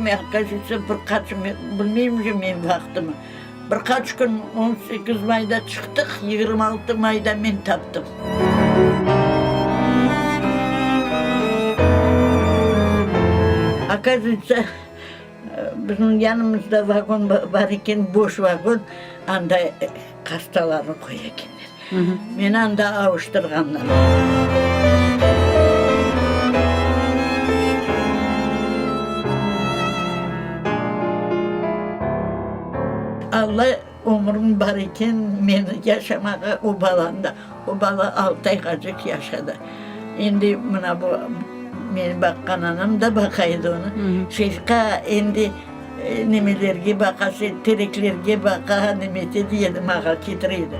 körmey, oказывается, bir qaç, bilmeyim men vaqtımı, bir qaç kün, 18 mayda çıqtıq, 26 mayda men taptım. Оказывается, bizim yanımızda vagon bar eken, boş vagon, anda hastalarnı qoya ekenler. Meni anda avuştırğanlar. Alla ömrüm bar eken, meni yaşamağa o balanı da, o bala altı ayğacıq yaşadı. Endi mına bu meni baqqan anam da baqa edi onı. Şefiqa endi Nemelerge baqa, tereklerge baqa, nemete dey edi, mağa ketire edi.